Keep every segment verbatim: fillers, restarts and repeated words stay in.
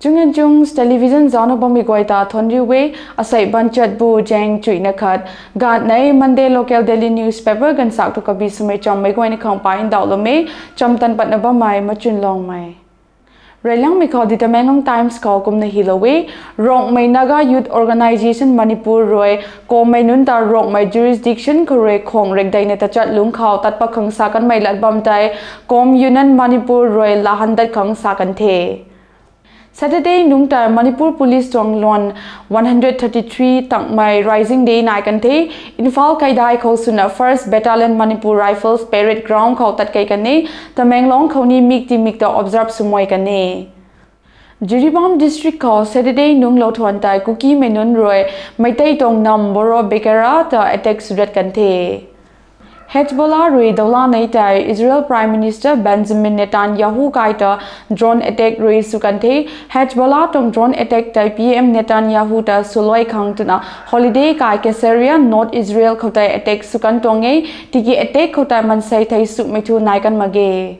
Chungan Chungs Television zaucna bammei guay ta thuanc riu e. Asei banchat bu zaeng chuihna khat, ganv nei Monday local daily newspaper ganvsaekc thu kabi swmei chammei guayna khang pa ndauhlou e. Chamv tan patna bammei Machunlongmei. Reyliangmei khou The Tamenglong Times khou kumna hylou e. Rongmei Naga Youth Organisation Manipur rui Kummei nunc ta Rongmei jurisdiction khou rui khang rekdeina tachat lungc khou tat pat khang sa kanmei lat bam tei Kum Union Manipur rui lahan dat khang sa kan the. Saturday nungc tei Manipur Police tuang luan one hundred thirty-three tangmei Rising Day nai kan the. Imphal kaidai khou swna First Battalion Manipur Rifles parade ground khou tat kei kan e. Tamenglong khou ni mik timik ta observe swmei kan e. Jiribam District khou Saturday nungc lou thuan tei Kukimei nunc rui Meitei tuang nam Boro Bekara ta attack swdat kan the. Hezbollah rui dawla nei tei Israel Prime Minister Benjamin Netanyahu kai ta drone attack rui sw kan the. Hezbollah tuang drone attack tei P M Netanyahu ta swluai khang twna holiday kai Caesarea, North Israel khou tei attack sw kan tuang e. Tiki attack khou tei mansei thei sumei thu nai kan mak ge.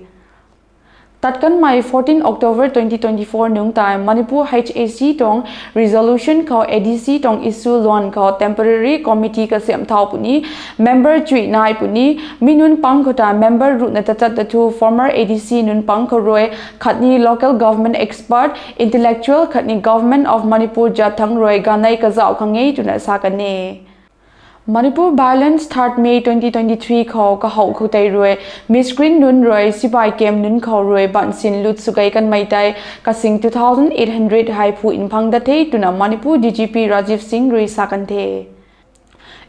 Tat kanmei fourteen October twenty twenty-four nungc tei Manipur H A C tuang resolution khou A D C tuang issue luan khou temporary committee kasiamh thau puni, member chuih nai puni. Mi nunc pang khou tei member ruhna tachat ta thu former A D C nunc pang khou rui khatni local government expert, intellectual khatni Government of Manipur jat thangc rui ganei kazauh khang e twna sa kan e. Manipur violence third May twenty twenty-three khou kahouh khou tei rui miscreant nunc rui sipai camp nunc khou rui bansin lut swgei kanmei tei kasing two thousand eight hundred hei phu nphang dat the twna Manipur D G P Rajiv Singh rui sa kan the.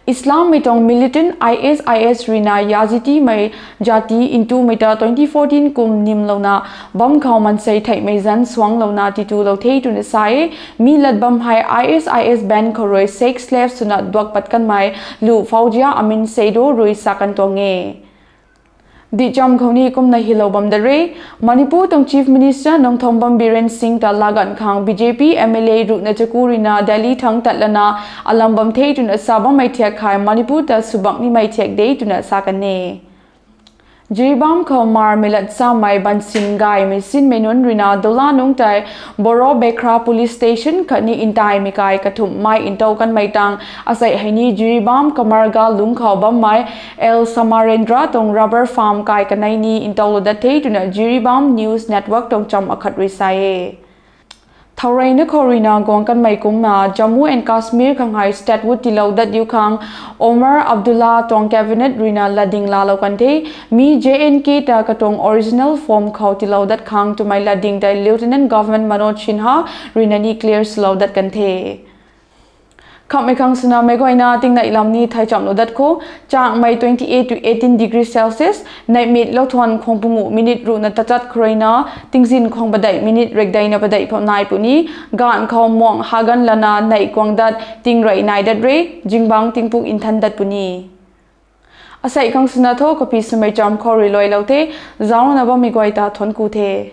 Islammei tuang militant I S I S ruina Yazidimei jati ntumei ta twenty fourteen kum nimlouna bam khou mansei theihmei zanc suanglouna titulou the twna sa e. Mi lat bam hei I S I S band khou rui sex slave swna duak pat kanmei lu Foujia Amin Seido rui sa kan tuang e. Dihcham khou ni kumna hylou bam dat re. Manipur tuang Chief Minister Nongthombam Biren Singh ta laganv khang B J P M L A ruhna chaku ruina Delhi thangc tat lana alam bam the twna sa bammei thiak hei Manipur ta swbak nimei thiak de twna sa kan e. Jiribam khou marmei lat samei bansin gaymei sinmei nunc ruina dawla nungc tei Boro Bekra Police Station khatni ntaimei kai kathumh mei ntow kanmei tang asei hei ni Jiribam Kamarga lungc khou bammei L Samarendra tuang rubber farm kai kanei ni ntowlou dat the twna Jiribam News Network tuang cham akhat rui sa e. Thaureina khou ruina guang kanmei kumna Jammu and Kashmir khang hei statehood tiilou dat diu khang Omar Abdullah tuang cabinet ruina latding laalou kan the. Mi J N K ta katuang original form khou tiilou dat khang twmei latding tei Lieutenant Governor Manoj Sinha ruina ni clear swlou dat kan the. Khamhmei khang swna meic guayna tingnei lam ni thei chamlou dat khou, changmei twenty eight to eighteen degree Celsius, neihmit lou thuan khwang pungu minute ruhna tachat khou ruina tingzin khwang padeih minute rekdeina padeih phou nai puni. Ganv khou muang hagan lana neih kuang dat tingrey nai dat re, zingbangc tingpuk nthan dat puni. Asei khang swna tho kapi swmei cham khou rui luailou the. Zaucna bammei guay ta thuanc ku the.